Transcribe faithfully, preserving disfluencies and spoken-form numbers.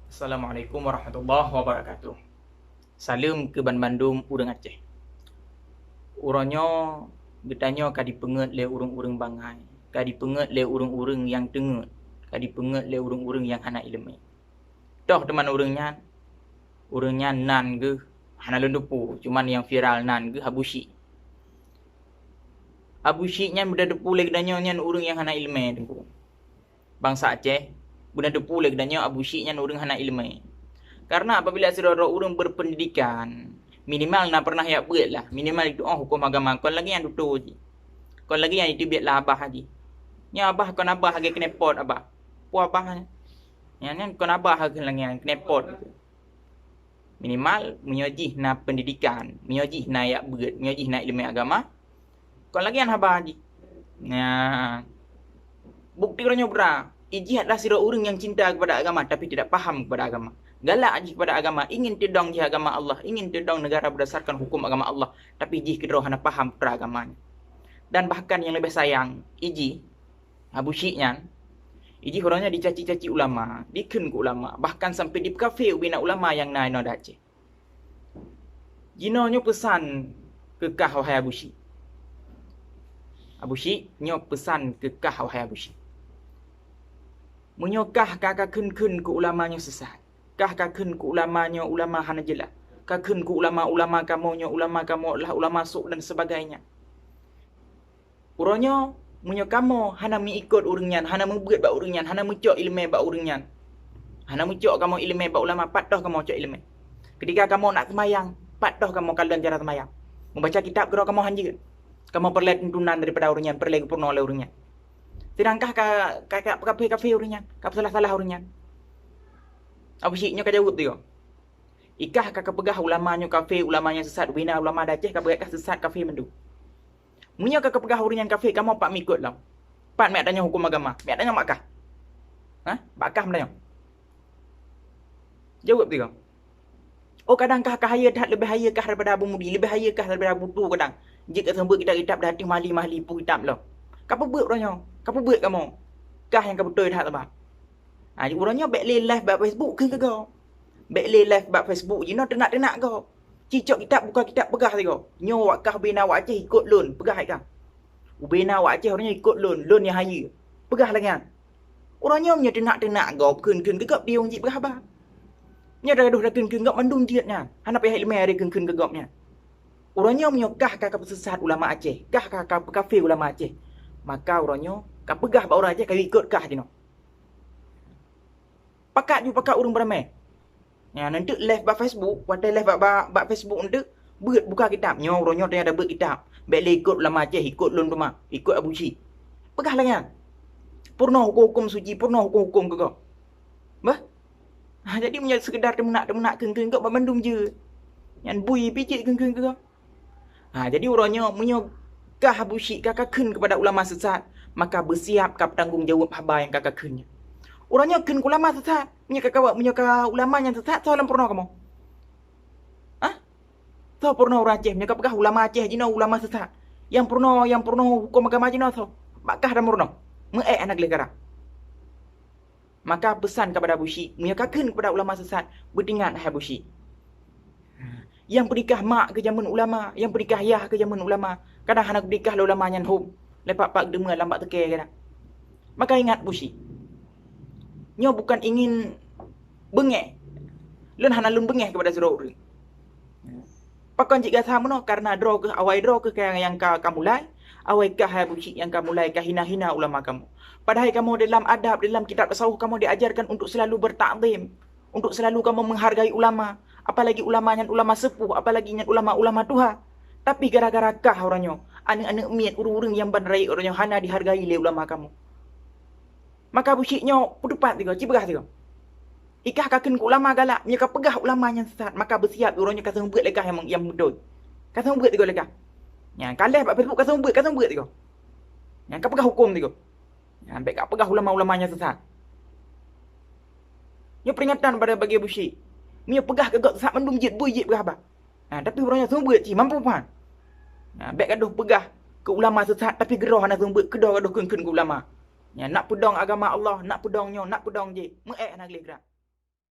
Assalamualaikum warahmatullahi wabarakatuh. Saleuem keu banmandum ureuëng Aceh. Uroe nyoe geutanyoe ka dipeungeuet lé ureuëng-ureuëng bangai, ka dipeungeuet lé ureuëng-ureuëng nyang teungét, ka dipeungeuet lé ureuëng-ureuëng nyang hana iéleumé. Toh teuma ureuëng nyan, ureuëng nyan nan geuh hana lôn teupeue, cuman nyang viral nan geuh Abu Syik. Abu Syik nyan beuna teupeue lé geutanyoe nyan ureuëng nyang hana iéleumé, Teungku. Bansa Aceh, beuna teupeue lé geutanyoe Abu Syik nyan ureuëng hana iéleumé. Karena apabila sidroe-droe ureuëng berpendidikan, minimal na pernah jak beuet lah, minimal jituoh huköm agama, kon lagée nyang tutoe jih. Kon lagée nyang jiteubiet lé abah jih. Nyoe abah kon abah lagée knalpot abah. Peue abah nyan? Nyan, nyan kon abah lagée nyang knalpot. Minimal meunyoe jih na pendidikan, meunyoe jih na jak beuet, meunyoe jih na iéleumé agama, kon lagée nyan haba jih. Nah, bukti uroe nyoe bra, ijih adalah sidroe ureuëng nyang cinta kepada agama tapi tidak paham kepada agama. Galak jih kepada agama, ingin teudong jih agama Allah, ingin teudong negara berdasarkan huköm agama Allah, tapi jih keudroe hana paham peue agama nyan. Dan bahkan nyang leubeh sayang, ijih Abu Syik nyan, ijih uroe nyoe dicaci-caci ulama, dikheun keu ulama, bahkan sampai dipeukafe ubena ulama nyang na inoe di Aceh. Jinoe nyoe peusan keu kah, wahai Abu Syik. Abu Syik, nyoe peusan keu kah, wahai Abu Syik. Meunyoe kah ka kakheun-kheun keu ulama nyoe sesat, kah kakheun keu ulama nyoe ulama hana jeulaih, kakheun keu ulama-ulama kamoe nyoe ulama kamoe adalah ulama sôk dan sebagainya. Uroe nyoe, meunyoe kamoe hana meuikot ureuëng nyan, hana meubeuet bak ureuëng nyan, hana meucok iéleumé bak ureuëng nyan, hana meucok kamoe iéleumé bak ulama, pat toh kamoe cok iéleumé? Ketika kamoe nak seumayang, pat toh kamoe kalon cara seumayang? Meubaca kitab keudroe kamoe hanjeuet. Kamoe peureulée tuntunan daripada ureuëng nyan, peureulée geupeurunoe lé ureuëng nyan. Seudangkan ka, ka, ka peukafe-kafe ureuëng nyan, ka peusalah-salah ureuëng nyan. Abu Syik nyoe ka jaweueb tiga. Ikah ka kapeugah ulama nyoe kafe, ulama nyan sesat, ubena ulama di Aceh kapeugah kah sesat, kafe mandum. Meunyoe ka kapeugah ureuëng nyan kafe, kamoe pat meuikot lom? Pat miak tanyoe huköm agama? Miak tanyoe bak kah? Hah? Bak kah meutanyoe? Jaweueb tiga. Oh, kadang kah ka hayeue that, leubeh hayeue kah daripada Abu Mudi, leubeh hayeue kah daripada Abu Tu kadang. Jeuet ka seumeubeuet kitab-kitab dah ateueh mahli-mahli peue kitab lom. Ka peubeuet uroe nyoe, ka peubeuet kamoe. Kah nyang ka beutôi that sabab. Ha, uroe nyoe bék lé live bak Facebook kheun keu gob. Bék lé live bak Facebook jinoe teunak-teunak gob. Cicok kitab buka kitab peugah sigoe. Nyoe wak kah ubena wak Aceh ikot lôn, peugah hai kah. Ubena wak Aceh uroe nyoe ikot lôn, lôn nyang hayeue. Peugah lagée nyan. Uroe nyoe meunyoe teunak-teunak gob kheun-kheun keu gob diong jih peugah haba. Nyoe dagadoh dakheun-kheun gob mandum jeuet nyan. Hana payah iéleumé ari kheun-kheun keu gob nyan. Uroe nyoe meunyoe kah ka kapeuseusat ulama Aceh, kah ka kapeukafe ulama Aceh, maka uroe nyoe kapeugah bak ureuëng Aceh kaikot kah jinoe. Pakat ju pakat ureuëng beuramé. Nyan, eunteuk live bak Facebook, watée live bak, bak, bak Facebook eunteuk, beuet buka kitab. Nyoe uroe nyoe tanyoe tabeuet kitab. Bék lé ikot ulama Aceh, ikot lôn teuma, ikot Abu Syik. Peugah lagée nyan. Peurunoe huköm-huköm suci, peurunoe huköm-huköm keu gob. Bah? Ha, jadi meunyoe seukeudar teumeunak-teumeunak kheun-kheun gob, ban mandum jeuet. Nyan bui pih cit kheun-kheun keu gob. Ha, jadi uroe nyoe, meunyoe kah Abu Syik ka kakheun keupada ulama sesat, maka beusiap ka peutanggong jaweueb haba nyang ka kakheun nyan. Uroe nyoe kheun keu ulama sesat, meunyoe ka kawak, meunyoe ka ulama nyan sesat, soe lam peurunoe kamoe? Hah? Soe peurunoe ureuëng Aceh, meunyoe kapeugah ulama Aceh jinoe ulama sesat? Nyang peurunoe, nyang peurunoe huköm agama jinoe soe? Bak kah dan meurunoe? Meu-ék hana gleh gara. Maka peusan keupada Abu Syik, meunyoe kakheun keupada ulama sesat, beutingat hai Abu Syik. Nyang peudikah mak keu jameun ulama, nyang peudikah yah keu jameun ulama, kadang hana geupeudikah lé ulama nyan hom, lé pat-pat geudeungoe lam bak teuke kadang. Maka ingat Abu Syik. Nyoe bukan ingin beungéh. Lôn hana lôn beungéh keupada sidroe ureuëng. Pakon cit gata meunoe? Karena droe kheueh, awai droe kheueh nyang, nyang ka, ka mulai, awai kah hai Abu Syik nyang ka mulai ka hina-hina ulama kamoe. Padahai kamoe dalam adab, dalam kitab tasawuf kamoe diajarkan untuk selalu bertakzim, untuk selalu kamoe menghargai ulama, apalagi ulama nyan ulama sepuh, apalagi nyan ulama-ulama tuha. Tapi gara-gara kah uroe nyoe, aneuëk-aneuëk miet, ureuëng-ureuëng nyang ban rayeuk uroe nyoe hana dihargai lé ulama kamoe. Maka Abu Syik nyoe peuteupat sigoe, ci peugah sigoe. Ikah kakheun keu ulama galak, meunyoe kapeugah ulama nyan sesat, maka beusiap uroe nyoe kaseumeubeuet lé kah nyang, nyang beutôi. Kaseumeubeuet sigoe lé kah. Nyan, ka lheueh bak Facebook kaseumeubeuet, kaseumeubeuet sigoe. Nyan, kapeugah huköm sigoe. Nyan, bék kapeugah ulama-ulama nyan sesat. Nyoe peuringatan bagi Abu Syik. Meunyoe peugah keu gob sesat mandum jeuet bui jeuet peugah haba. Ha, tapi uroe nyoe seumeubeuet ci mampu phan. Ha, bék gadoh peugah keu ulama sesat tapi keudroe hana seumeubeuet, keudroe gadoh kheun-kheun keu ulama. Nyan, nak peudong agama Allah, nak peudong nyoe, nak peudong jéh, meu-ék hana gleh gerak.